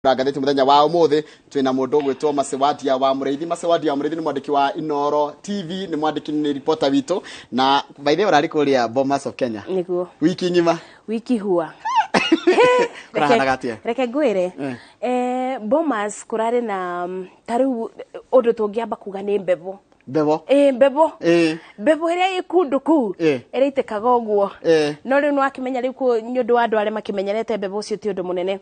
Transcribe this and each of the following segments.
Ngathĩti mũthenya wa ũmũthĩ twĩna mũndũ ũgwĩtwo Macewadia wa Mũrĩithi. Macewadia wa Mũrĩithi nĩ mwandĩki wa Inoro TV, nĩ mwandĩki, nĩ reporter witũ, na by the way ũrarĩ kũrĩa Bomas of Kenya Nĩguo. Wiki ng'ima. Wiki hua. Kũrahanaga atĩa? Reke ngwĩre. Bomas kũrarĩ na ta rĩu ũndũ tũngĩamba kuga nĩ mbebo. Mbebo. Ĩ, mbebo. Mbebo ĩrĩa ĩ kũndũ kũu ĩraitĩkaga ũguo. No rĩu nĩwakĩmenya rĩu nĩ ũndũ wa andũ arĩa makĩmenyerete mbebo ũcio ti ũndũ mũnene,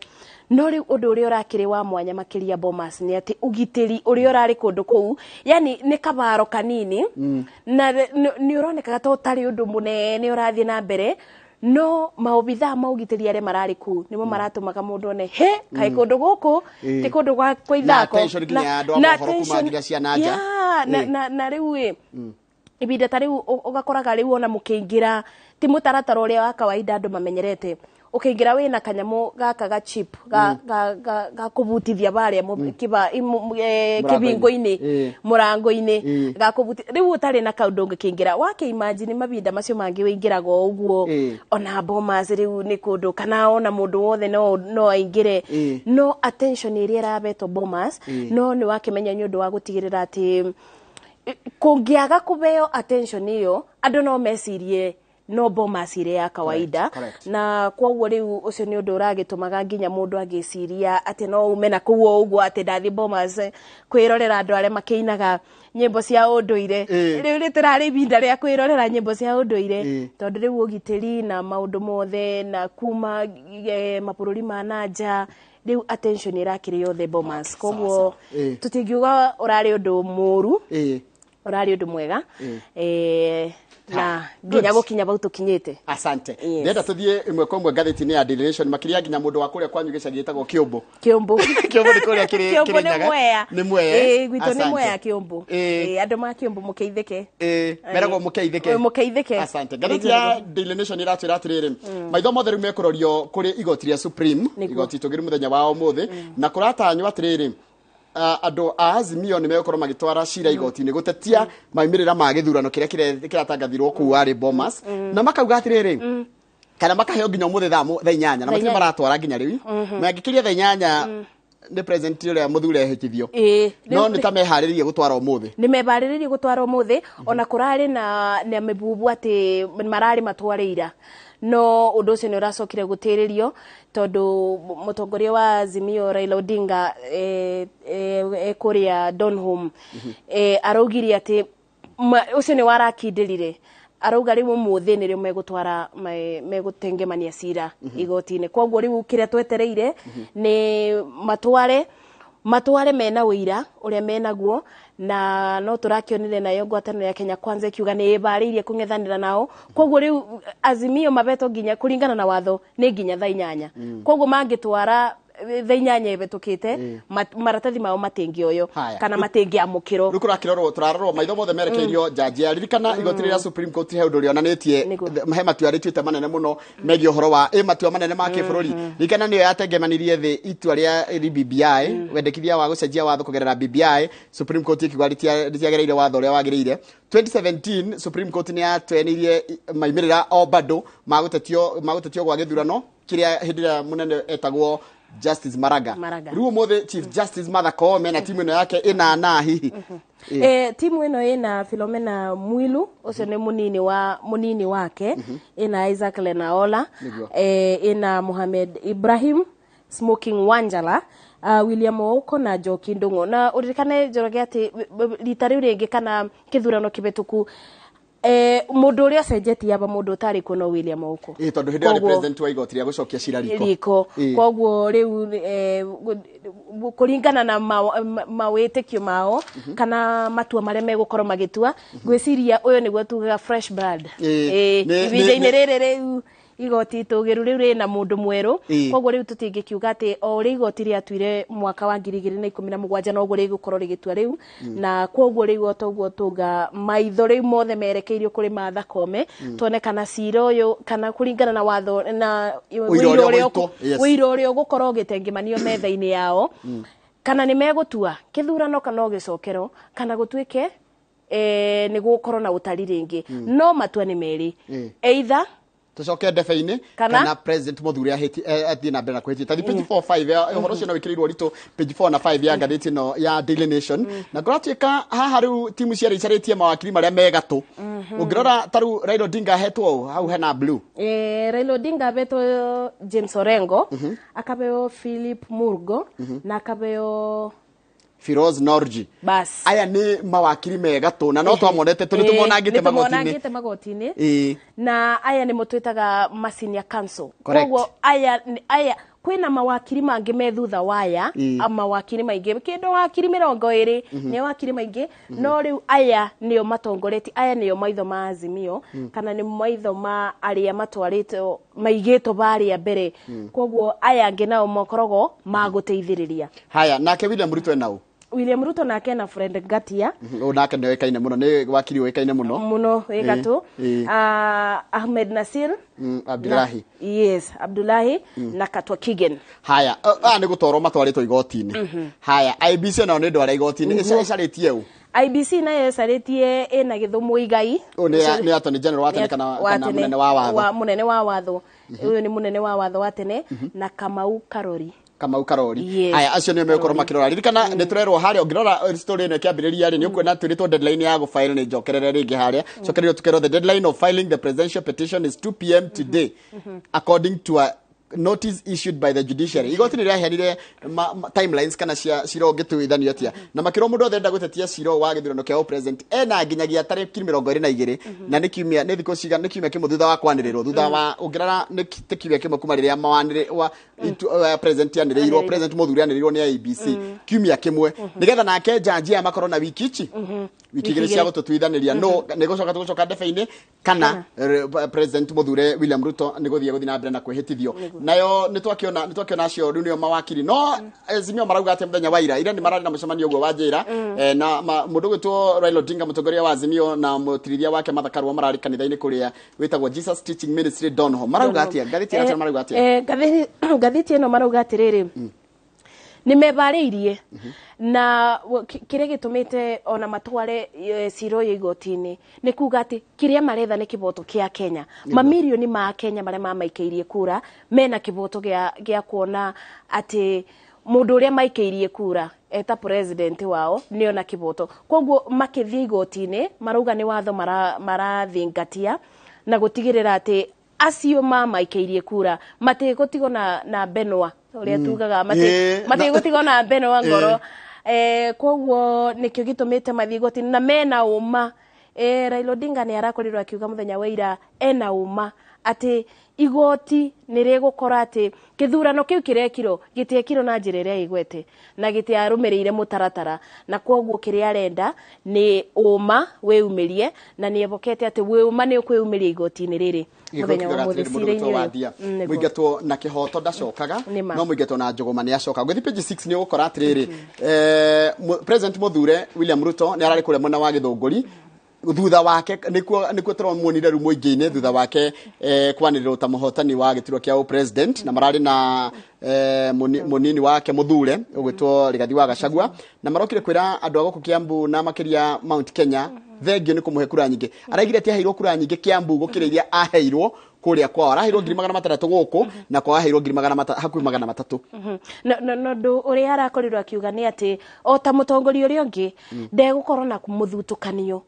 no rĩu ũndũ ũrĩa ũrakĩrĩ wa mwanya makĩria Bomas nĩ atĩ ũgitĩri ũrĩa ũrarĩ kũndũ kũu, yani nĩ kabaro kanini na nĩ ũronekaga ta ũtarĩ ũndũ mũnene ũrathiĩ na mbere, no maobithaa ma ũgitĩri arĩa mararĩ kũu nĩmo maratũmaga mũndũ one he kaĩ kũndũ gũkũ ti kũndũ gwa kwa Na ithako. attention nginya ya andũ a mohoro kuma nginya cia na nja. Yeah, na rĩu ĩ ibinda ta rĩu ũgakoraga rĩu ona mũkĩingĩra ti mũtaratara ũrĩa wa kawaida andũ mamenyerete. Ũkĩingĩra wĩna kanyamũ gaka ga chip ga kũbutithia barĩa Mũrango-inĩ. Kĩbingo-inĩ, mũrango-inĩ ga kũbuti. Rĩu ũtarĩ na kaũndũ ũngĩkĩingĩra wakĩimagine mahinda macio mangĩ wĩingĩraga o ũguo. Ona Bomas rĩu nĩ kũndũ kana ona mũndũ wothe no aingĩre, no attention ĩrĩa ĩrabetwo Bomas, no nĩ wakĩmenya nĩ ũndũ wa gũtigĩrĩra atĩ kũngĩaga kũheo attention ĩyo, andũ no mecirie no Bomas ĩrĩa ya kawaida. Na koguo rĩu ũcio nĩ ũndũ ũragĩtũmaga nginya mũndũ agĩciria atĩ no ume na kũu o ũguo atĩ ndathiĩ Bomas kwĩrorera andũ arĩa makĩinaga nyĩmbo cia ũndũire. Rĩu nĩ tũrarĩ ibinda rĩa kwĩrorera nyĩmbo cia ũndũire, tondũ rĩu ũgitĩri na maũndũ mothe na kuma mabũrũri ma na nja, rĩu attention ĩrakĩrĩ yothe Bomas. Koguo tũtingiuga ũrarĩ ũndũ mũru, ũrarĩ ũndũ mwega na nginya gũkinya bau tũkinyĩte. Asante. Yes. Ndĩrenda tũthiĩ ĩmwe kwa ĩmwe ngathĩti-inĩ ya Daily Nation, makĩria nginya mũndũ wa kũrĩa kwanyu gĩcagi gĩtagwo Kĩũmbũ. Kĩũmbũ. Kĩũmbũ nĩ kũrĩa kĩrĩ Kĩũmbũ nĩ Kĩrĩnyaga. Mwea. Nĩ Mwea. Ĩĩ, gwitũ nĩ Asante. Mwea Kĩũmbũ. Ĩĩ, andũ ma Kĩũmbũ mũkĩithĩke. Ĩĩ, meragwo mũkeithĩke. Ĩĩ, mũkeithĩke. Asante. Ngathĩti ya Daily Nation ĩratwĩra atĩrĩrĩ, maitho mothe rĩu mekũrorio kũrĩ igoti rĩa Supreme, igoti itũgĩru mũthenya wa ũmũthĩ, na kũratanywo atĩrĩrĩ, andũ a Azimio nĩ megũkorwo magĩtwara cira igoti-inĩ gũtetia maumĩrĩra ma gĩthurano kĩrĩa kĩratangathirwo kũu arĩ Bomas, na makauga atĩrĩrĩ, kana makaheo nginya ũmũthĩ thaa 8 na Thaa matirĩ 8. maratwara nginya rĩu, mangĩkĩria thaa 8 nĩ president ũrĩa mũthure ehĩtithio. No nĩ ta meharĩrĩrie gũtwara ũmũthĩ. Nĩ mebarĩrĩrie gũtwara ũmũthĩ. Ona kũrarĩ na mĩbubu atĩ mararĩ matware ira, no ũndũ ũcio nĩ ũracokire gũtĩrĩrio tondũ mũtongoria wa Azimio Raila Odinga kũrĩa Donholm araugire atĩ ũcio nĩ warakindĩrire, arauga rĩu ũmũthĩ nĩrĩo megũtwara megũtengemania cira igoti-inĩ. Koguo rĩu kĩrĩa twetereire nĩ matware mena ũira ũrĩa menaguo, na no tũrakĩonire nayo ngwatanĩro ya Kenya Kwanza ĩkiuga nĩ ĩbarĩirie kũng'ethanĩra nao. Koguo rĩu Azimio mabetwo nginya kũringana na watho nĩ nginya thaa 8. Koguo mangĩtwara thaa 8 ĩhetũkĩte, maratathi mao matingĩoywo Haya. kana matingĩamũkĩrwo. Rĩu kũrakĩrorwo, tũrarorwo maitho mothe merekeirio njanji ya ririkana igoti rĩrĩa Supreme Court he ũndũ rĩonanĩtie. He matua rĩtuĩte manene mũno megiĩ ũhoro wa ĩ matua manene ma kĩbũrũri. Ririkana nĩyo yatengemanirie thĩ itua rĩa BBI, wendekithia wa gũcenjia watho kũgerera BBI. Supreme Court ĩkiuga rĩtiagereire watho ũrĩa wagĩrĩire. 2017 Supreme Court nĩ yatwenirie maimĩrĩra o bado ma gũtetio gwa gĩthurano kĩrĩa hĩndĩ ĩrĩa mũnene etagwo Justice Maraga. Maraga. Rĩu ũmũthĩ Chief Justice Martha Koome na timu ĩno yake ĩnana hihi. Timu ĩno ĩna Philomena Mwilu, ũcio nĩ mũnini wake, ĩna Isaac Lenaola, ĩna Mohamed Ibrahim, Smoking Wanjala, William Ouko na Njoki Ndung'u. Na ũririkane Njoroge atĩ rita rĩu rĩngĩ kana kĩthurano kĩhĩtũku, mũndũ ũrĩa ũcenjetie aba mũndũ ũtarĩ kuo no William Ouko. Ĩ, tondũ hĩndĩ ĩyo arĩ president wa igoti rĩa gũcokia cira riko. Riko. Koguo rĩu kũringana na mawĩtĩkio mao kana matua marĩa megũkorwo magĩtua, ngwĩciria ũyũ nĩguo tugaga fresh blood. Ihinda-inĩ rĩrĩ rĩu igoti itũgĩru rĩu rĩna mũndũ mwerũ. Koguo rĩu tũtingĩkiuga atĩ o ũrĩa igoti rĩatuire mwaka wa 2017 noguo rĩgũkorwo rĩgĩtua rĩu. Na koguo rĩu o toguo tuga maitho rĩu mothe merekeirio kũrĩ Martha Koome, tuone kana cira ũyũ kana kũringana na watho na ũira ũira ũrĩa ũrĩa ũgũitwo, yes. ũira ũrĩa ũgũkorwo ũgĩtengemanio metha-inĩ yao, kana nĩ megũtua kĩthurano kana ũgĩcokerwo kana gũtuĩke nĩ gũkorwo na ũtari rĩngĩ. No matua nĩ merĩ, either Tucoke ndebe-inĩ kana president Muthure athiĩ na mbere na kwĩhĩtia. Tathi page 4 5 ya ũhoro ũcio no wĩkĩrĩirwo ũritũ page 4 na 5 ya ngathĩti ĩno ya Daily Nation. Na kũratuĩka haha rĩu timu ciarĩ icarĩtie mawakiri marĩa me gatũ. Ũngĩrora ta rĩu Raila Odinga ahetwo ũ hau hena blue. Raila Odinga abetwo James Orengo, akabeo Philip Murgo, na akabeo Firoz Norji. Bas. Aya nĩ mawakiri me gatũ na no twamonete tũ nĩ tũmonangĩte magoti-inĩ. Nĩ magoti-inĩ. Na aya nĩ mũtwĩtaga ma senior counsel. Correct. Koguo aya kwĩna mawakiri mangĩ me thutha waya, mawakiri maingĩ kĩndũ wakiri 20 nĩ wakiri maingĩ, no rĩu aya nĩo matongoretie, aya nĩo maitho ma Azimio, kana nĩ maitho ma arĩa matwarĩtwo maigĩtwo barĩa mbere. Koguo aya angĩ nao makoragwo magũteithĩrĩria. Haya, nake William Ruto ena ũ? William Ruto nake na Fred Ngatia. Ũyũ nake nĩ oĩkaine mũno, nĩ wakiri ũĩkaine mũno. Mũno wĩ gatũ. Ahmed Nasir. Abdullahi. Yes, Abdullahi na Katwa Kigen. Haya, aya nĩ gũtwarwo matwarĩtwo igoti-inĩ. Haya, IBC nao nĩ ndwara igoti-inĩ. Ĩcarĩtie ũ? IBC nayo ĩcarĩtie ĩna Gĩthumo Igai. Ũyũ nĩ Attorney General wa tene kana mũnene wa watho. Mũnene wa watho. Ũyũ nĩ mũnene wa watho wa tene na Kamau Karori. Kamau Karori. Aya acio nĩo megũkorwo makĩrora. Ririkana nĩ tũrerwo harĩa ũngĩrora story ĩno ĩkĩambĩrĩria rĩ nĩ ũkuona twĩrĩtwo deadline ya gũfile nĩ njokerere rĩngĩ harĩa. Cokererio tũkerwo the deadline of filing the presidential petition is 2 p.m. today according to a notice issued by the judiciary. Igoti nĩ rĩaheanire timelines kana cia cira ũngĩtuithanio atĩa. Na makĩrwo mũndũ othe enda gũtetia cira wa gĩthurano kĩa president ena nginyagia tarĩki 22 na nĩ kiumia nĩ thikũ cigana nĩ kiumia kĩmwe thutha wa kwanĩrĩrwo thutha wa ũngĩrora nĩ kiumia kĩmwe kuma rĩrĩa mawanĩrĩ wa president anĩrĩirwo president Muthure anĩrĩirwo nĩ IEBC kiumia kĩmwe nĩgetha nake jaji aya makorwo na wiki ici wiki igĩrĩ cia gũtũtuithanĩria no nĩ gũcoka tũgũcoka ndebe-inĩ kana president Muthure William Ruto nĩ gũthiĩ na mbere na kwĩhĩtithio. Nayo nĩ twakiona acio rĩu nĩo mawakiri no Azimio marauga atĩ mũthenya wa ira nĩ mararĩ na mũcemanio ũguo wa njĩra na mũndũ ũgwĩtwo Raila Odinga mũtongoria wa Azimio na mũtirithia wake Martha Karua mararĩ kanitha-inĩ kũrĩa wĩtagwo Jesus Teaching Ministry Donholm. Marauga atĩa? Ngathĩti ĩno marauga atĩa? Ngathĩti ĩno marauga atĩrĩrĩ, nĩ mebarĩirie na kĩrĩa gĩtũmĩte ona matware cira ũyũ igoti-inĩ nĩ kuga atĩ kĩrĩa maretha nĩ kĩboto kĩa Kenya. Mamirioni ma Kenya marĩa mamaikĩirie kura mena kĩboto gĩa kuona atĩ mũndũ ũrĩa maikĩirie kura eta president wao nĩona kĩboto. Koguo makĩthiĩ igoti-inĩ marauga nĩ watho marathingatia na gũtigĩrĩra atĩ acio mamaikĩirie kura matigũtigwo na Benwa ũrĩa tugaga matigũtigwo na Benwa ngoro. Koguo nĩkĩo gĩtũmĩte mathiĩ igoti-inĩ na mena ũma. Raila Odinga nĩ arakorirwo akiuga mũthenya wa ira ena ũma atĩ igoti nĩ rĩgũkora atĩ kĩthurano kĩu kĩrekirwo gĩtiekirwo na njĩra ĩrĩa ĩgwete na gĩtiarũmĩrĩire mũtaratara, na koguo kĩrĩa arenda nĩ ũma wĩumĩrie na nĩ evokete atĩ ũma nĩ ũkwĩumĩria igoti-inĩ rĩrĩ mũthenya wa ũmũthĩ cira-inĩ ũyũ. Mũingatwo na kĩhoto ndacokaga no mũingatwo na njũgũma nĩ acoka. Gũthiĩ page 6 nĩ ũgũkora atĩrĩrĩ, President Muthure William Ruto nĩ ararĩ kũrĩa mwena wa Gĩthũngũri thutha wake nĩkuo tũramuonire rĩu mũingĩ-inĩ thutha wake kwanĩrĩrwo ta mũhotani wa gĩturwa kĩa president na mararĩ na mũnini wake Muthure ũgwĩtwo Rigathi wa Gachagua na marokire kwĩra andũ a gũkũ Kiambu na makĩria Mount Kenya thengio nĩ kũmũhe kura nyingĩ. Araigire atĩ aheirwo kura nyingĩ Kiambu gũkĩra iria aheirwo kũrĩa kwao. Araheirwo 600,000 gũkũ na kwao aheirwo hakuhĩ 300. No ndũ ũrĩa arakorirwo akiuga nĩ atĩ o ta mũtongoria ũrĩa ũngĩ ndegũkorwo na mũthutũkanio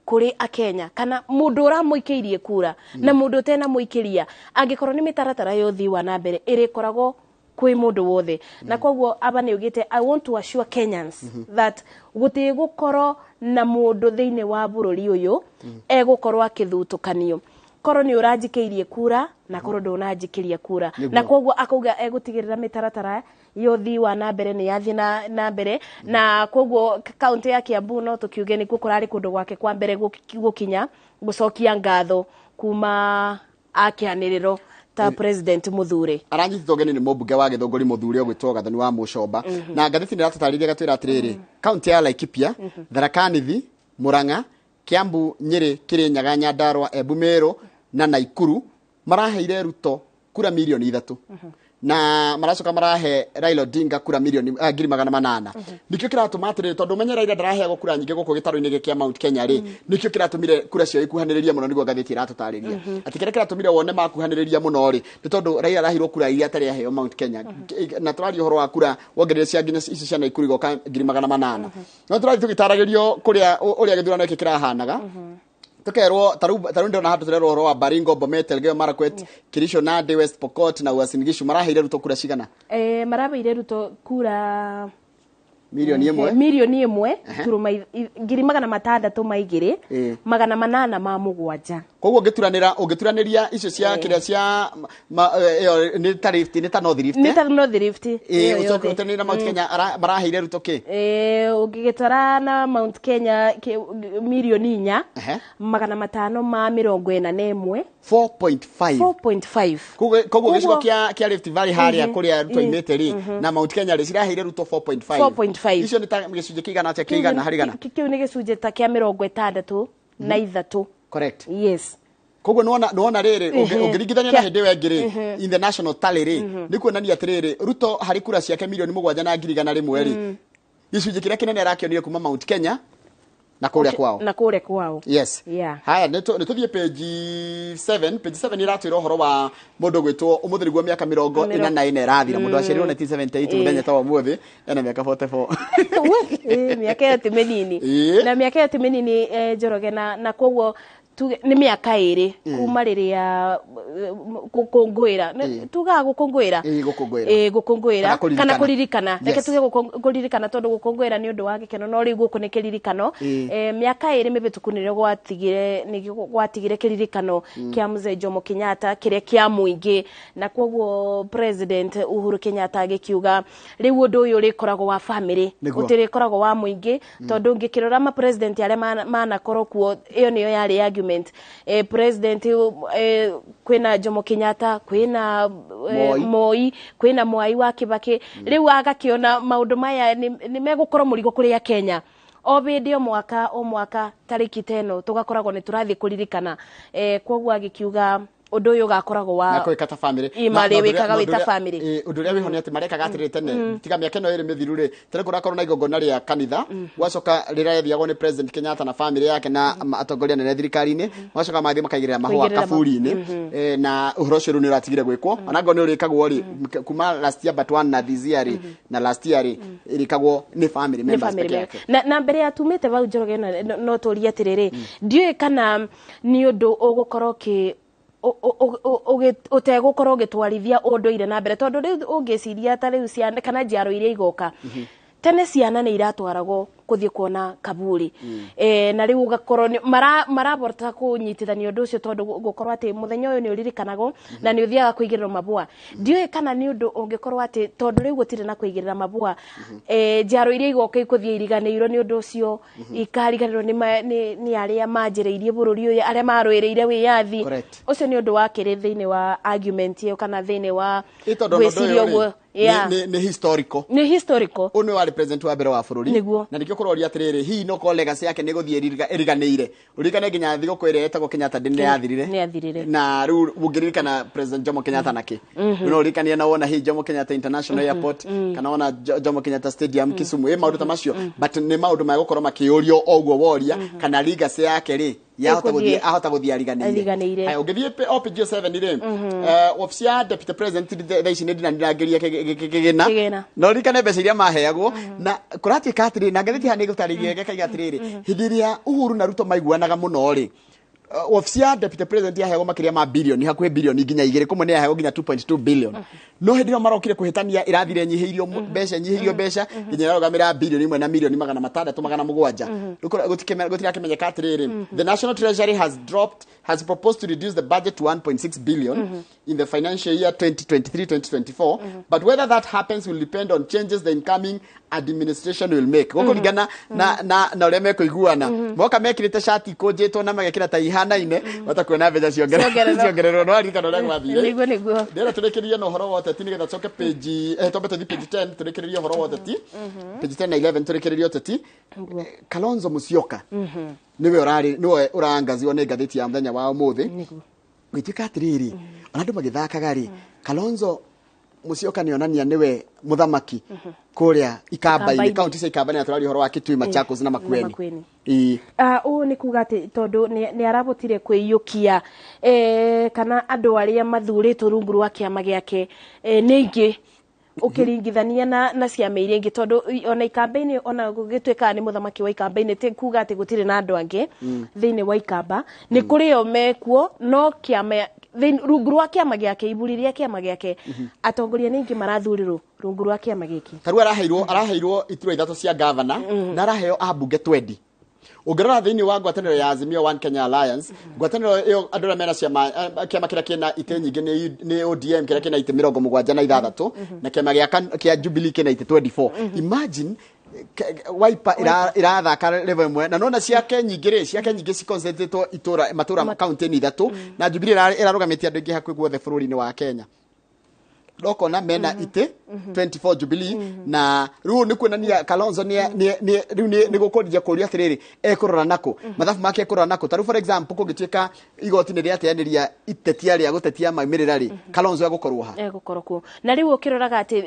kũrĩ akenya kana mũndũ ũramũikĩirie kura na mũndũ ũtenamũikĩria angĩkorwo nĩ mĩtaratara ya ũthii wa na mbere ĩrĩkoragwo kwĩ mũndũ wothe. Na koguo aba nĩ augĩte I want to assure Kenyans that gũtigũkorwo na mũndũ thĩinĩ wa bũrũri ũyũ egũkorwo akĩthutũkanio korwo nĩ ũranjikĩirie kura na korwo ndũnanjikĩria kura, na koguo akauga egũtigĩrĩra mĩtaratara ya ũthii wa na mbere nĩ yathiĩ na mbere. Na koguo kaunti ya Kiambu no tũkiuge nĩkuo kũrarĩ kũndũ gwake kwa mbere gũkinya gũcokia ngatho kuma akĩanĩrĩrwo ta President Muthure. Aranyitĩtwo ũgeni nĩ mũmbunge wa Gĩthũngũri Muthure ũgwĩtwo Gathoni wa Mũcomba. Na ngathĩti nĩ ĩratũtarĩria gatwĩra atĩrĩrĩ, kaunti ya Laikipia, Tharaka Nithi, Murang'a, Kiambu, Nyĩrĩ, Kĩrĩnyaga, Nyandarua, Embu, Meru na Naikuru maraheire Ruto kura 3 milioni. Na maracoka marahe Raila Odinga kura milioni 800,000. Nikio kiratuma atiriri, tondu menye Raila ndaraheagwo kura nyingĩ gũkũ gĩtarũ-inĩ gĩkĩ kĩa Mount Kenya rĩ, nikio kĩratũmire kura ciao ikuhanĩrĩria mũno. Nĩguo ngathĩti ĩratũtarĩria atĩ kĩrĩa kĩratũmire wone makuhanĩrĩria mũno rĩ, nĩ tondũ Raila araheirwo kura iria atarĩ aheo Mount Kenya. Na tũraria ũhoro wa kura wongerere cia nginya ici cia Naikuru igoka 800,000. No tũrathiĩ tũgĩtaragĩrio kũrĩa ũrĩa gĩthurano gĩkĩ kĩrahanaga, tukerwo taru ndona handũ turerwo ũhoro wa Baringo, Bomet, Elgeyo Marakwet, Kericho, Nandi, West Pokot na Uasin Gishu. Maraheire Ruto kura cigana? Marabeire Ruto kura 1 million. 1 602,807. Koguo ũngĩturanĩra, ũngĩturanĩria icio cia kĩrĩa cia ĩyo nĩ ta Rift, nĩ ta North Rift. Nĩ ta North Rift. Ĩyo ũcoke ũturanĩre na Mount Kenya, maraheire Ruto kĩ? Ũngĩgĩtwara na Mount Kenya 4 541. 4.5. 4.5. Koguo gĩcigo kĩa Rift Valley harĩa kũrĩa Ruto aimĩte rĩ, na Mount Kenya rĩ, ciraheire Ruto 4.5. 4.5. Icio nĩ ta gĩcunjĩ kĩigana atĩa kĩigana harĩ igana? Kĩu nĩ gĩcunjĩ ta kĩa 63. Correct. Yes. Koguo nĩwona rĩrĩ, ũngĩringithania na hĩndĩ ĩyo ĩngĩ rĩ, in the national tally rĩ, nĩ kuonania atĩrĩrĩ, Ruto harĩ kura ciake 7,100,000 rĩ, gĩcunjĩ kĩrĩa kĩnene arakĩonire kuma Mount Kenya na kũrĩa kwao. Na kũrĩa kwao. Yes. Haya, nĩ tũthiĩ page 7. Page 7 iratwĩra ũhoro wa mũndũ gwĩtwo ũmũthĩ nĩguo mĩaka 44 ĩrathira, mũndũ aciarirwo 1978, mũthenya ta wa ũmũthĩ ena mĩaka 44. Mĩaka ĩyo ti mĩnini. Na mĩaka ĩyo ti mĩnini, Njoroge, na koguo tuge nĩ mĩaka 2 kuma rĩrĩa gũkũngũĩra, tugaga gũkũngũĩra. Gũkũngũĩra. Gũkũngũĩra. Kana kũririkana. Kana kũririkana, reke tuge kũririkana, tondũ gũkũngũĩra nĩ ũndũ wa gĩkeno, no rĩu gũkũ nĩ kĩririkano. Mĩaka 2 mĩhĩtũku nĩrĩo gwatigire, nĩgĩo gwatigire kĩririkano kĩa Mzee Jomo Kenyatta kĩrĩa kĩa mũingĩ, na koguo President Uhuru Kenyatta agĩkiuga rĩu ũndũ ũyũ ũrĩkoragwo wa family, ũtĩrĩkoragwo wa mũingĩ, tondũ ũngĩkĩrora ma president arĩa manakorwo kuo, ĩyo nĩyo yarĩ argument. President, kwĩna Jomo Kenyatta, kwĩna Moi. Moi, kwĩna Mwai wa Kibaki. Rĩu agakĩona maũndũ maya nĩ megũkorwo mũrigo kũrĩ Kenya, o hĩndĩ o mwaka o mwaka tarĩki ta ĩno tũgakoragwo nĩ tũrathiĩ kũririkana. Koguo agĩkiuga ũndũ ũyũ ũgakoragwo wa Na kwĩka ta family. Ĩ, marĩ wĩkaga wĩ ta family. Ũndũ ũrĩa wĩho nĩ atĩ marekaga atĩrĩrĩ, tene tiga mĩaka ĩno ĩrĩ mĩthiru rĩ, tene kũrakorwo na igongona rĩa kanitha, gwacoka rĩrĩa rĩathiagwo nĩ President Kenyatta na family yake na atongoria anene thirikari-inĩ, magacoka mathiĩ makaigĩrĩra mahũa Kũigĩrĩra kaburi-inĩ. Na ũhoro ũcio rĩu nĩ ũratigire gwĩkwo, ona ngorwo nĩ ũrĩkagwo rĩ, kuma last year but one na this year rĩ, na last year rĩ, ĩrĩkagwo nĩ family nĩ members family peke yake. Na mbere ya tumĩte vau, Njoroge, no tũrie atĩrĩrĩ, ndiũĩ kana nĩ ũndũ ũgũkorwo ũkĩ ũtegũkorwo ũgĩtwarithia ũndũire na mbere, tondũ rĩu ũngĩciria ta rĩu ciana kana njiaro iria igoka, tene ciana nĩ iratwaragwo kũthiĩ kuona kaburi, na rĩu ũgakorwo marabota kũnyitithania ũndũ ũcio, tondũ gũkorwo atĩ mũthenya ũyũ nĩ ũririkanagwo na nĩ ũthiaga kũigĩrĩrwo mabua. Ndiũĩ kana nĩ ũndũ ũngĩkorwo atĩ tondũ rĩu gũtirĩ na kũigĩrĩra mabua, njiaro iria igoka ikũthiĩ iriganĩirwo nĩ ũndũ ũcio, ikariganĩrwo nĩ arĩa manjĩrĩirie bũrũri ũyũ, arĩa marũĩrĩire wĩyathi. Ũcio nĩ ũndũ wa kĩrĩ thĩinĩ wa argument ĩyo kana thĩinĩ wa Ĩ, tondũ ona ũndũ gwĩciria ũyũ rĩ, ũguo. nĩ historical. Nĩ historical. Ũyũ nĩ warĩ president wa mbere wa bũrũri. Na nĩkĩo kũroria atĩrĩrĩ, hihi no korwo legacy yake nĩ gũthiĩ ĩriganĩire. Ũririkane nginya thigũkũ ĩrĩa ĩtagwo Kenyatta Day nĩ yathirire. Nĩ yathirire. Na rĩu ũngĩririkana President Jomo Kenyatta nakĩ? No ũririkanie na wona hihi Jomo Kenyatta International Airport kana wona Jomo Kenyatta Stadium Kisumu, ĩ maũndũ ta macio, but nĩ maũndũ magũkorwo makĩũrio o ũguo woria kana legacy yake rĩ yahota Ĩkũthiĩ gũthiĩ ahota gũthiĩ ariganĩire. Ariganĩire. Haya, ũngĩthiĩ o page 7 rĩ, obici ya deputy president thaa ici nĩ ndinandirangĩria kĩgĩna. Kĩgĩna. Na ũririkane mbeca iria maheagwo, na kũratuĩka atĩrĩrĩ, na ngathĩti haha nĩ ĩgũtarĩria gĩkaiga atĩrĩrĩ, hĩndĩ ĩrĩa Uhuru na Ruto maiguanaga mũno rĩ, obici ya deputy president yaheagwo makĩria ma bilioni, hakuhĩ bilioni nginya 2, kũmwe nĩ yaheagwo nginya 2.2 billion. No hĩndĩ ĩyo marokire kũhĩtania, ĩrathire nyihĩirio mbeca, nyihĩirio mbeca nginya ĩrarũgamĩra 1 na milioni 607. Rĩu gũtirakĩmenyeka atĩrĩrĩ, the National Treasury has proposed to reduce the budget to 1.6 billion in the financial year 2023-2024, but whether that happens will depend on changes the incoming administration will make. Gũkũringana na ũrĩa mekũiguana, moka mekĩrĩte cati ikũnjĩtwo na magekĩra tai ihanaine, watakuona mbeca Ciongererwo. ciongererwo. No aririkana ũrĩa gwathire. Nĩguo. Ndĩrenda tũrĩkĩrĩrie na ũhoro wa ũteti nĩgetha tũcoke page, twambe tũthiĩ page 10 tũrĩkĩrĩrie ũhoro wa ũteti, page 10 na 11 tũrĩkĩrĩrie ũteti. Kalonzo Musyoka nĩwe ũrarĩ, nĩwe ũraangaziwo nĩ ngathĩti ya mũthenya wa ũmũthĩ. Gwĩtuĩka atĩrĩrĩ, ona andũ magĩthakaga rĩ, Kalonzo Musyoka nĩ onania nĩwe mũthamaki kũrĩa Ikamba-inĩ, kaunti cia Ikamba-inĩ, na tũraria ũhoro wa Kitui, Machakos na Makueni. Makueni. Ĩĩ. Ũũ nĩ kuga atĩ tondũ nĩ arabotire kwĩiyũkia, kana andũ arĩa mathurĩtwo rungu rwa kĩama gĩake nĩ aingĩ ũkĩringithania na ciama iria ingĩ, tondũ ona Ikamba-inĩ, ona gũgĩtuĩkaga nĩ mũthamaki wa Ikamba-inĩ, ti kuga atĩ gũtirĩ na andũ angĩ thĩinĩ wa Ikamba, nĩ kũrĩ o mekuo, no kĩama rungu rwa kĩama gĩake, iburi rĩa kĩama gĩake, atongoria nĩ aingĩ marathurirwo rungu rwa kĩama gĩkĩ. Ta rĩu araheirwo iturwa 3 cia gavana na araheo ambunge 20. Ũngĩrora thĩinĩ wa ngwatanĩro ya Azimio One Kenya Alliance, ngwatanĩro ĩyo andũ arĩa mena ciama, kĩama kĩrĩa kĩna itĩ nyingĩ nĩ ODM, kĩrĩa kĩna itĩ 76, na kĩama kĩa Jubilee kĩna itĩ 24. Imagine Wiper irathaka level ĩmwe, na nona ciake nyingĩ rĩ, ciake nyingĩ ciconcentratĩtwo itũra matũra kaunti-inĩ 3, na Jubilee ĩrarũgamĩtie andũ aingĩ hakuhĩ guothe bũrũri-inĩ wa Kenya. Ndokona mena itĩ 24 Jubilee, na rĩu nĩ kuonania Kalonzo rĩu nĩ gũkũria kũria atĩrĩrĩ, ekũrora nakũ mathabu make, ekũrora nakũ. Ta rĩu for example, kũngĩtuĩka igoti nĩ rĩateanĩria itetia rĩa gũtetia maumĩrĩra rĩ, Kalonzo egũkorwo ha? Egũkorwo kuo. Na rĩu ũkĩroraga atĩ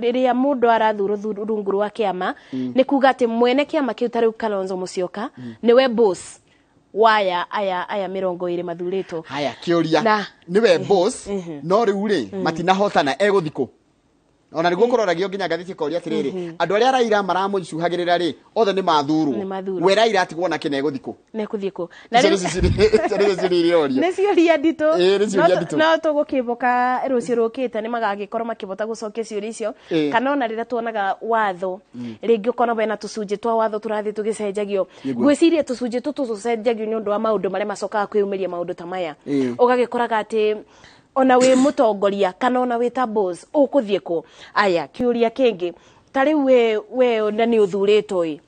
rĩrĩa mũndũ arathurwo rungu rwa kĩama, nĩ kuga atĩ mwene kĩama kĩu, ta rĩu Kalonzo Musyoka, nĩwe boss waya aya 20 mathurĩtwo. Haya, kĩũria, nĩwe boss, no rĩu rĩ matinahotana, egũthiĩ kũ? Ona nĩguo kũroragio nginya ngathĩti ĩkoria atĩrĩrĩ, andũ arĩa Raila maramũcuhagĩrĩra rĩ, othe nĩ mathurwo. Nĩ mathurwo. We Raila atigwo nake na egũthiĩ kũ? Na egũthiĩ kũ? Na Icio nĩcio ciũria iria orio. Nĩ ciũria nditũ. Ĩĩ, nĩ ciũria nditũ. No tũgũkĩmboka rũciũ rũkĩte nĩ magagĩkorwo makĩbota gũcokia ciũria icio. Kana ona rĩrĩa tuonaga watho, rĩngĩ ũkona wena tũcunjĩ twa watho tũrathiĩ tũgĩcenjagio. Ngwĩciria tũcunjĩ tũtũ tũcenjagio nĩ ũndũ wa maũndũ marĩa macokaga kwĩyumĩria maũndũ ta maya. Ũgagĩkoraga atĩ ona wĩ mũtongoria kana ona wĩ ta boss, ũkũthiĩ kũ? Aya, kĩũria kĩngĩ, ta rĩu we na nĩ ũthurĩtwo ĩ,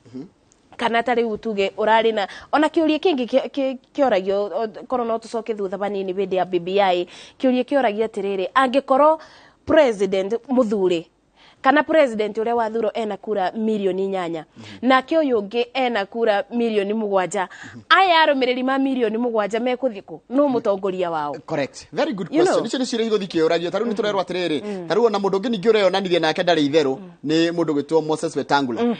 kana ta rĩu tuge ũrarĩ na ona kĩũria kĩngĩ kĩoragio, korwo no tũcoke thutha vanini hĩndĩ ya BBI, kĩũria kĩoragio atĩrĩrĩ, angĩkorwo president mũthure kana president ũrĩa wathurwo ena kura 8 mirioni, nake ũyũ ũngĩ ena kura 7 mirioni, aya arũmĩrĩri ma 7 mirioni mekũthiĩ kũ? Nũ mũtongoria wao? Correct. Very good question. Icio nĩ ciũria igũthiĩ kĩũragio. Ta rĩu nĩ tũrerwo atĩrĩrĩ, ta rĩu ona mũndũ ũngĩ ningĩ ũreyonanirie nake ndarĩ itherũ nĩ mũndũ gwĩtwo Moses Wetangula.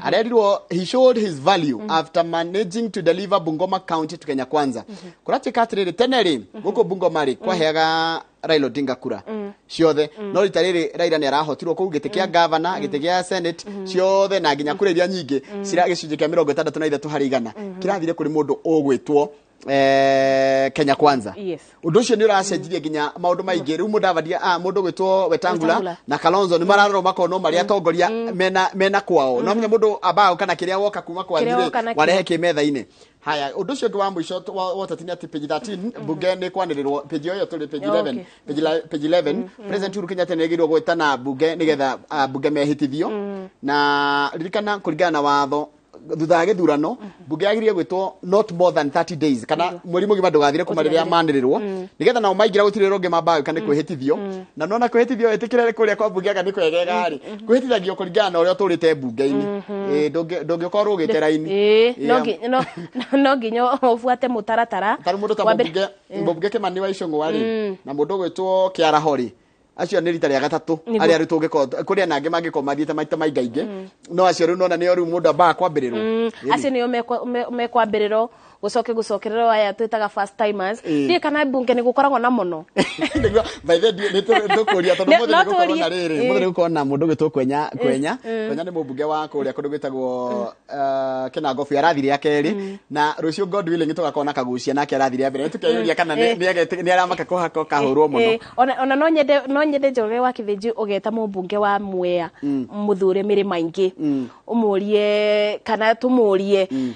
Arerirwo he showed his value after managing to deliver Bungoma County to Kenya Kwanza. Kũratuĩka atĩrĩrĩ, tene rĩ, gũkũ Bungoma rĩ, kwaheaga Raila Odinga kura ciothe, no rita rĩrĩ Raila nĩ arahotirwo kũu, gĩtĩ kĩa governor, gĩtĩ gĩa senate ciothe, na nginya kura iria nyingĩ cira gĩcunjĩ kĩa 63% kĩrathire kũrĩ mũndũ ũgwĩtwo Kenya Kwanza. Ũndũ ũcio nĩ ũracenjirie nginya maũndũ maingĩ. Rĩu Mudavadi, mũndũ gwĩtwo Wetangula Wetangula. na Kalonzo nĩ mararorwo makonwo marĩ atongoria mena kwao, no menya mũndũ ambaga kana kĩrĩa woka kuma kwanyu Kĩrĩa rĩ, woka nakĩo. warehe kĩ metha-inĩ. Haya, ũndũ ũcio ũngĩ wa mũico wa ũteti nĩ atĩ page 13, bunge nĩ kwanĩrĩrwo, page ĩyo tũrĩ page 11, page 11, President Uhuru Kenyatta nĩ agĩrĩirwo gwĩtana bunge nĩgetha bunge mehĩtithio, na ririkana kũringana na watho, thutha wa gĩthurano bunge yagĩrĩire gwĩtwo not more than 30 days, kana mweri mũgima ndũgathire kuma rĩrĩa manĩrĩrwo, nĩgetha nao maingĩra gũtirĩ ũrĩa ũngĩ mambaga gwĩka nĩ kwĩhĩtithio. Na nona kwĩhĩtithio ĩtĩkĩre kũrĩa kwa bunge anga nĩ kwegega rĩ, kwĩhĩtithagio kũringana na ũrĩa ũtũrĩte bunge-inĩ. Ĩĩ, ndũngĩkorwo ũgĩte raini. Ĩĩ, no nginya ũbuate mũtaratara. Tarĩ mũndũ ta Wa mbere- mũmbunge Kĩmani wa Icũng'wa rĩ, na mũndũ ũgwĩtwo Kĩaraho rĩ, acio nĩ rita rĩa gatatũ. Arĩa rĩu tũngĩkorwo kũrĩ ona angĩ mangĩkorwo mathiĩte maita maingaingĩ, no acio rĩu nona nĩo rĩu mũndũ ambaga kwambĩrĩrwo. Acio nĩo mekwambĩrĩrwo, gũcoke gũcokererwo aya twĩtaga first timers. Ndiũĩ kana mbunge nĩ gũkoragwo na mũno. Nĩguo, by the way, nĩ tũkũria tondũ No mũthĩ nĩ gũkorwo tũrie. na rĩrĩ, mũthĩ nĩ gũkorwo na mũndũ ũgwĩtwo Kwenya. Kwenya Kwenya nĩ mũmbunge wa kũrĩa kũndũ gwĩtagwo Kĩnangobu, arathire ya kerĩ, na rũciũ God willing tũgakorwo na Kagucia, nake arathire ya mbere. Nĩtũkeyũria kana nĩ aramaka kũhaka kahũrwo mũno. Ona no nyende Njoroge wa Kĩthĩnji ũgeta mũmbunge wa Mwea mũthure mĩrĩma ingĩ, ũmũrie kana tũmũrie.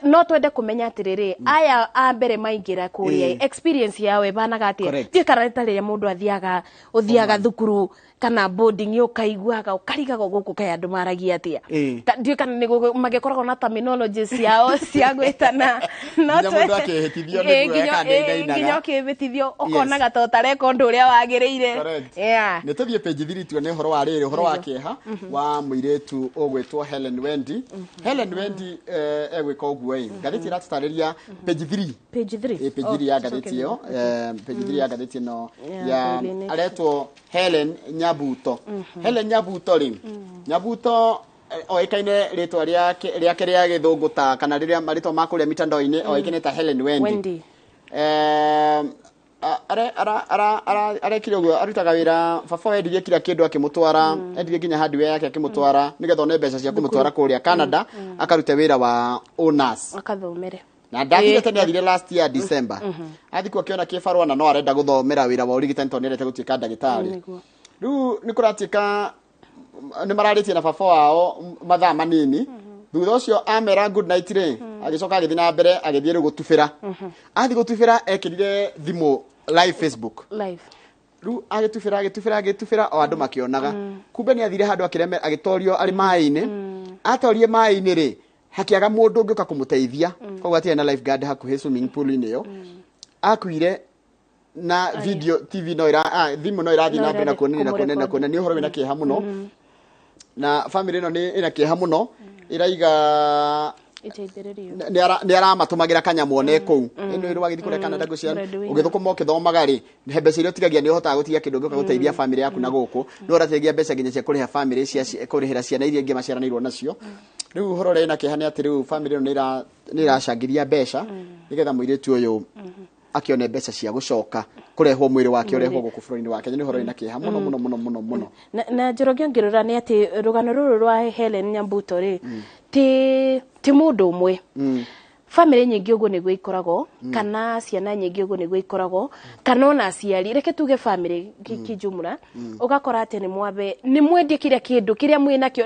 No twende kũmenya atĩrĩrĩ, aya a mbere maingĩra kũrĩa, experience yao ĩbanaga atĩa? Ndiũĩ kana nĩ ta rĩrĩa mũndũ athiaga ũthiaga thukuru kana boarding, ũkaiguaga ũkarigagwo gũkũ kaĩ andũ maragia atĩa. Ndiũĩ kana nĩ magĩkoragwo na terminology ciao cia gwĩtana. No Nginya mũndũ akĩhĩtithio nĩ guoya kana nĩ ainainaga. Nginya ũkĩhĩtithio ũkonaga ta ũtareka ũndũ ũrĩa wagĩrĩire. Nĩ tũthiĩ page 3 tuone ũhoro wa rĩrĩ, ũhoro wa kĩeha wa mũirĩtu ũgwĩtwo Helen Wendi. Helen Wendi, egwĩka ũguo ĩ, ngathĩti ĩratũtarĩria page 3. Page 3. Ĩ, page 3 ya ngathĩti ĩyo, page 3 ya ngathĩti ĩno Ya ya Daily Nation. aretwo Helen Nyabuto. Helen Nyabuto rĩ, Nyabuto oĩkaine rĩtwa rĩake rĩake rĩa gĩthũngũ ta kana rĩrĩa marĩtwa ma kũrĩa mitandao-inĩ oĩkaine ta Helen Wendy. Wendy. Arekire ũguo, arutaga wĩra, baba wendirie kila kĩndũ akĩmũtwara, endirie nginya hardware yake akĩmũtwara nĩgetha one mbeca cia kũmũtwara kũrĩa Canada akarute wĩra wa nurse akathomere. Na ndathire tene, athire last year December. Athi kuo akĩona kĩbarũa na no arenda gũthomera wĩra wa ũrigitani tondũ nĩarendete gũtuĩka ndagĩtarĩ. Rĩu nĩ kũratuĩka nĩ mararĩtie na baba wao mathaa manini thutha ũcio amera good night rĩ, agĩcoka agĩthiĩ na mbere, agĩthiĩ rĩu gũtubĩra. Athiĩ gũtubĩra ekĩrire thimũ live Facebook. Live. Rĩu agĩtubĩra, agĩtubĩra, agĩtubĩra o andũ makĩonaga, kumbe nĩ athire handũ akĩreme, agĩtorio arĩ maĩ-inĩ. Atorie maĩ-inĩ rĩ, hakĩaga mũndũ ũngĩũka kũmũteithia, koguo hatirĩ na lifeguard hakuhĩ swimming pool-inĩ ĩyo. Akuire na video TV no ira thimũ no irathiĩ No na mbere na ĩrathiĩ kuonania na kuonania na kũmũrecord. kuonania. Nĩ ũhoro wĩna kĩeha mũno na family ĩno nĩ ĩna kĩeha mũno, ĩraiga iteithĩrĩrio. Nĩ aramatũmagĩra kanyamũ one kũu ĩno ĩrĩ wagĩthiĩ kũrĩa Canada ngũcia Breadwinner. ũgĩthũkũma ũkĩthomaga rĩ, he mbeca iria ũtigagia nĩ ũhotaga gũtigia kĩndũ gĩũka gũteithia family yaku, na gũkũ nĩ ũrateithia mbeca nginya cia kũrĩha family cia kũrĩhĩra ciana iria ingĩ maciaranĩirwo nacio. Rĩu ũhoro ũrĩa ĩna kĩeha nĩ atĩ rĩu family ĩno nĩ ĩracangithia mbeca nĩgetha mũirĩtu ũyũ akĩone mbeca cia gũcoka kũrehwo, mwĩrĩ wake ũrehwo gũkũ bũrũri-inĩ wa Kenya. Nĩ ũhoro wĩna kĩeha mũno mũno mũno mũno mũno. Na Njoroge, ũngĩrora nĩ atĩ rũgano rũrũ rwa Helen Nyambuto rĩ, ti mũndũ ũmwe, family nyingĩ ũguo nĩguo ikoragwo, kana ciana nyingĩ ũguo nĩguo ikoragwo, kana ona aciari, reke tuge family kijumla, ũgakora atĩ nĩ mwambe nĩ mwendie kĩrĩa kĩndũ kĩrĩa mwĩ nakĩo.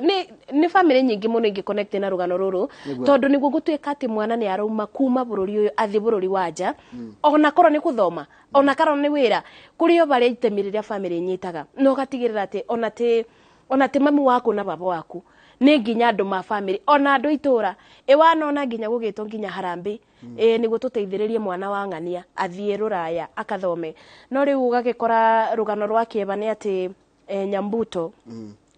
Nĩ family nyingĩ mũno ingĩ connect na rũgano rũrũ, tondũ nĩguo gũtuĩka atĩ mwana nĩ arauma kuma bũrũri ũyũ athiĩ bũrũri wa nja, ona korwo nĩ gũthoma, ona korwo nĩ wĩra, kũrĩ o barĩa itemi rĩrĩa family inyitaga na ũgatigĩrĩra atĩ ona ti mami waku na baba waku, nĩ nginya andũ ma family, ona andũ itũra ĩ wanona nginya gũgĩtwo nginya harambĩ ĩ nĩguo tũteithĩrĩrie mwana wa ng'ania athiĩ rũraya akathome. No rĩu ũgagĩkora rũgano rwa kĩeva nĩ atĩ Nyambuto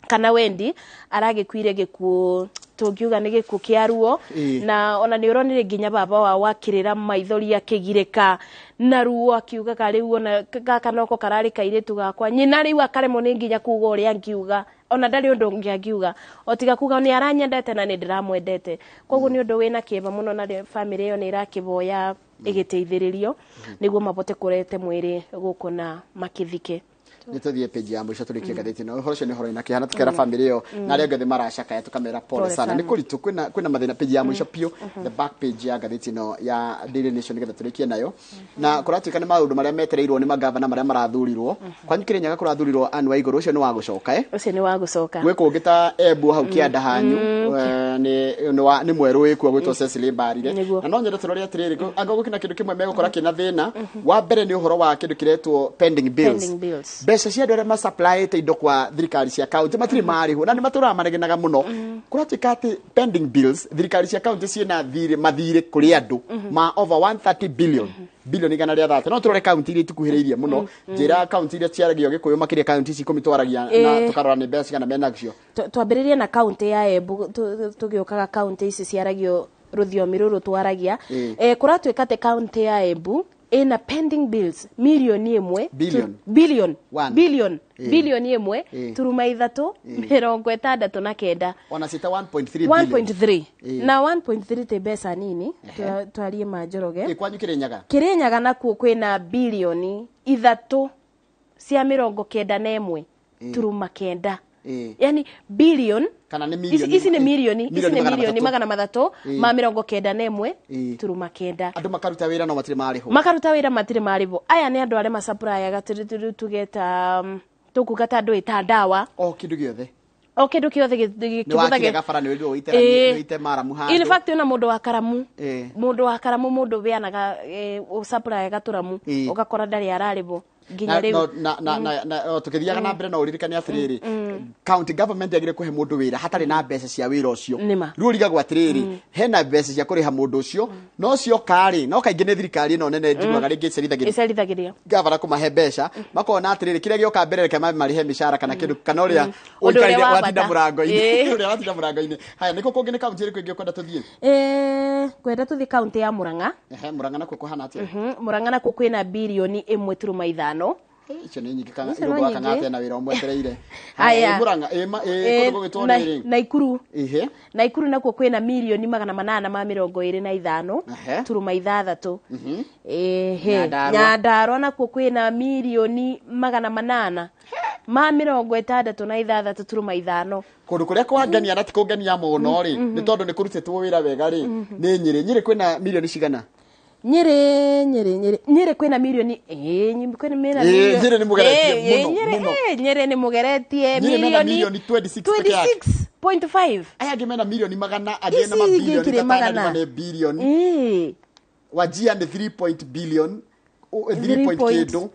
kana Wendi aragĩkuire gĩkuũ tũngiuga nĩ gĩkuũ kĩa ruo. Na ona nĩ ũronire nginya baba wao akĩrĩra maithori, akĩgirĩka na ruo, akiugaga rĩu ona gaka noko kararĩ kairĩtu gakwa. Nyina rĩu akaremwo nĩ nginya kuga ũrĩa angiuga, ona ndarĩ ũndũ ũngĩ angiuga o tiga kuga nĩ aranyendete na nĩ ndĩramwendete. Koguo nĩ ũndũ wĩna kĩeva mũno, na family ĩyo nĩ ĩrakĩboya ĩgĩteithĩrĩrio nĩguo mabote kũrete mwĩrĩ gũkũ na makĩthike. Nĩ tũthiĩ page ya mũico tũrĩkie ngathĩti ĩno. Ũhoro ũcio nĩ ũhoro wĩna kĩeha, na tũkera family ĩyo na arĩa angĩ maracakaya tũkamera pole Pole sana. sana. Nĩ kũritũ, kwĩna mathĩna. Page ya mũico piũ, the back page ya ngathĩti ĩno ya Daily Nation, nĩgetha tũrĩkie nayo, na kũratuĩka nĩ maũndũ marĩa metereirwo nĩ magavana marĩa marathurirwo. Kwanyu Kĩrĩnyaga kũrathurirwo Anne Waigũrũ, ũcio nĩ wa gũcoka Ũcio nĩ wa gũcoka. Gwĩ kũngĩ ta Embu hau kĩanda hanyu, nĩ mwerũ wĩkuo gwĩtwo Cecily Mbarire. Na no nyende tũrore atĩrĩrĩ, angĩkorwo gũkĩna kĩndũ kĩmwe megũkora kĩna thĩna wa mbere nĩ ũhoro wa kĩndũ kĩretwo pending bills. Pending bills. Mbeca cia andũ arĩa masupplyĩte indo kwa thirikari cia kaunti matirĩ marĩhwo na nĩ matũraga manegenaga mũno. Kũratuĩka atĩ pending bills, thirikari cia kaunti ciĩna thirĩ, mathirĩ kũrĩ andũ ma over 130 billion, bilioni 130. No tũrore kaunti iria itukuhĩrĩirie mũno. Njĩra kaunti iria ciaragio gĩkũyũ makĩria, kaunti ici 10 twaragia na tũkarora nĩ mbeca cigana menacio. Twambĩrĩrie na kaunti ya Embu, tũgĩũkaga kaunti ici ciaragio rũthiomi rũrũ twaragia. Kũratuĩka atĩ kaunti ya Embu ĩna pending bills mirioni 1 Billion. Billion. One. Billion. Bilioni 1 turuma 3 69. Ona cita 1.3 billion. 1.3 na 1.3 ti mbeca nini, twarie ma Njoroge. Kwanyu Kĩrĩnyaga? Kĩrĩnyaga nakuo kwĩna bilioni 3 cia 91 turuma 9. Yani billion Kana nĩ ici mirioni ici nĩ mirioni ici milioni nĩ magana mirioni matatũ. 391 ma 91 turuma 9. Andũ makaruta wĩra no matirĩ marĩhwo. Makaruta wĩra matirĩ marĩhwo. Aya nĩ andũ arĩa macaprayaga, tuge ta tũkuga ta andũ ĩta ndawa. O kĩndũ gĩothe. O kĩndũ kĩothe Nĩ wakire gabara, nĩ wĩrirwo ũite ũite maramu handũ. In fact, ona mũndũ wa karamu, mũndũ wa karamu, mũndũ ũbeanaga, ũcaprayaga tũramu, ũgakora ndarĩ ararĩhwo nginya na, rĩu. no, na, na, na, na, o, tukĩthiaga na mbere no ũririkane atĩrĩrĩ, county government yagĩrĩire kũhe mũndũ wĩra hatarĩ na mbeca cia wĩra ũcio. Nĩma. Rĩu ũrigagwo atĩrĩrĩ, hena mbeca cia kũrĩha mũndũ ũcio no cioka rĩ, no kaingĩ nĩ thirikari ĩno nene njiguaga rĩngĩ ĩcerithagĩria ĩcerithagĩria gavana kũmahe mbeca, makona atĩrĩrĩ, kĩrĩa gĩoka mbere reke marĩhe mĩcara kana kĩndũ kana ũrĩa Ũndũ ũrĩa ũikarire wa watinda bata. mũrango-inĩ, ũrĩa watinda mũrango-inĩ. Haya, nĩkũ kũngĩ? Nĩ kaunti ĩrĩkũ ĩngĩ ũkwenda tũthiĩ? Ngwenda tũthiĩ kaunti ya Murang'a. Ehe, Murang'a nakuo kũhana atĩa? Murang'a nakuo kwĩna birioni 1 turuma 5. Icio nĩ nyingĩ kana Icio no irũngũ wa nyingĩ. Kang'ata na wĩra ũmwetereire. Haya. Murang'a kũndũ gũgĩtwo nĩ rĩ? Naikuru. Ihe. Naikuru nakuo kwĩna 825,000 turuma 6. Ehe. Nyandarua. Nyandarua nakuo kwĩna 866.5 turuma 5. Kũndũ kũrĩa kwangenia na ti kũngenia mũno rĩ, nĩ tondũ nĩ kũrutĩtwo wĩra wega rĩ, nĩ Nyĩrĩ. Nyĩrĩ kwĩna milioni cigana? Nyĩrĩ, Nyĩrĩ, Nyĩrĩ, Nyĩrĩ kwĩna milioni kwĩna Nyĩrĩ nĩ mũgeretie mũno, mũno. Nyĩrĩ nĩ mũgeretie. Nyĩrĩ mena milioni 26 peke yake. 26.5. Aya angĩ mena milioni magana, angĩ Ici na mabilioni ingĩ ta magana. Tana nĩ bilioni. Wajir nĩ 3 point billion, 3 point kĩndũ.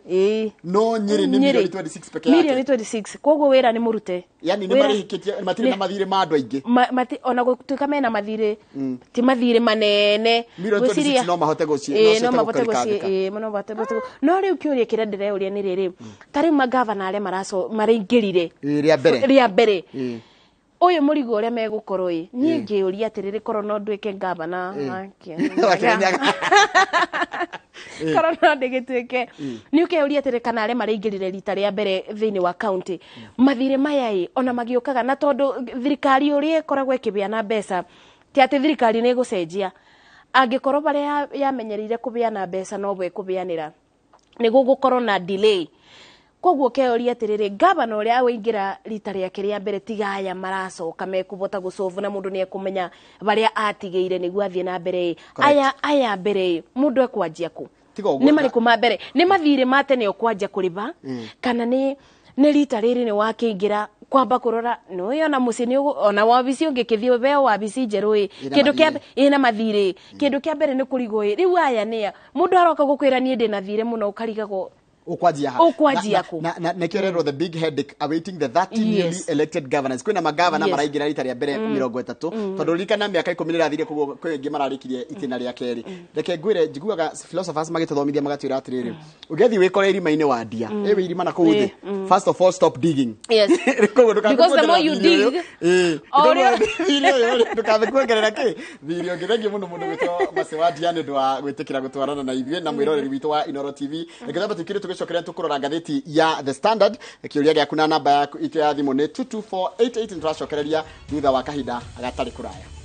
No Nyĩrĩ nĩ milioni 26 peke yake. Milioni 26, koguo wĩra nĩ mũrute. Yani nĩ marĩhĩkĩtie, matirĩ na mathirĩ ma andũ aingĩ. Ona gũtuĩka mena mathirĩ, ti mathirĩ manene. Milioni 26 no mahote no no cihote mahote gũkarĩkandĩka. No mahote no rĩu kĩũria kĩrĩa ndĩreuria nĩ rĩrĩ, ta rĩu magavana arĩa maraingĩrire Rĩa mbere. Rĩa mbere, ũyũ mũrigo ũrĩa megũkorwo ĩ, niĩ ngĩũria atĩrĩrĩ, korwo no nduĩke gavana Wa Kĩrĩnyaga. Korwo no ndĩgĩtuĩke, nĩ ũkeuria atĩrĩ, kana arĩa maraingĩrire rita rĩa mbere thĩinĩ wa county, mathirĩ maya ĩ ona magĩũkaga, na tondũ thirikari ũrĩa ĩkoragwo ĩkĩbĩa na mbeca, ti atĩ thirikari nĩ ĩgũcenjia, angĩkorwo barĩa yamenyereire kũbĩa na mbeca no ĩkũbĩanĩra, nĩ gũgũkorwo na delay. Koguo keoria atĩrĩrĩ, gavana ũrĩa waingĩra rita rĩake rĩa mbere, tiga aya maracoka mekũbota gũcovu na mũndũ nĩ ekũmenya barĩa atigĩire nĩguo athiĩ na mbere ĩ. Aya mbere ĩ, mũndũ ekwanjia kũ? Tiga ũguo. Nĩ marĩkũ ma mbere? Nĩ mathirĩ ma tene ũkwanjia kũrĩba, kana nĩ rita rĩrĩ nĩ wakĩingĩra kwamba kũrora nĩũĩ ona mũciĩ nĩ ona wabici ũngĩkĩthiĩ ũheo wabici njerũ ĩ, Ĩna kĩndũ kĩa mathirĩ. Ĩna mathirĩ. Kĩndũ kĩa mbere nĩ kũrigwo ĩ, rĩu aya nĩa mũndũ aroka gũkwĩra niĩ ndĩna thirĩ mũno, ũkarigagwo Ukwanjia ha? Ũkwanjia kũ? Na nĩkĩo rerwo the big headache awaiting the 30 newly elected governors. Kwĩna magavana maraingĩra rita rĩa mbere 30, tondũ ririkana mĩaka 10 nĩ ĩrathire, koguo kwĩ aingĩ mararĩkirie itĩna rĩa kerĩ. Reke ngwĩre, njiguaga philosophers magĩtũthomithia magatwĩra atĩrĩrĩ, ũngĩthiĩ wĩkore irima-inĩ wa ndia ĩ wĩ irima na kũu thĩ, first of all, stop digging. Koguo ndũkabe Because the more you kuongerera dig, thirĩ ũyũ. o ũrĩa- Thirĩ ũyũ rĩ, ndũkabe kuongerera kĩ thirĩ ũngĩ. Thengiũ mũno mũndũ gwĩtwo Mercy wa Ndia nĩ ũndũ wa gwĩtĩkĩra gũtwarana na ithuĩ na mwĩroreri witũ wa Inooro TV. Reke twambe tũikire, tũgĩcokeria tũkũrora ngathĩti ya The Standard. Kĩũria gĩaku na namba yaku itũ ya thimũ nĩ 22488. Nĩtũracokereria thutha wa kahinda gatarĩ kũraya.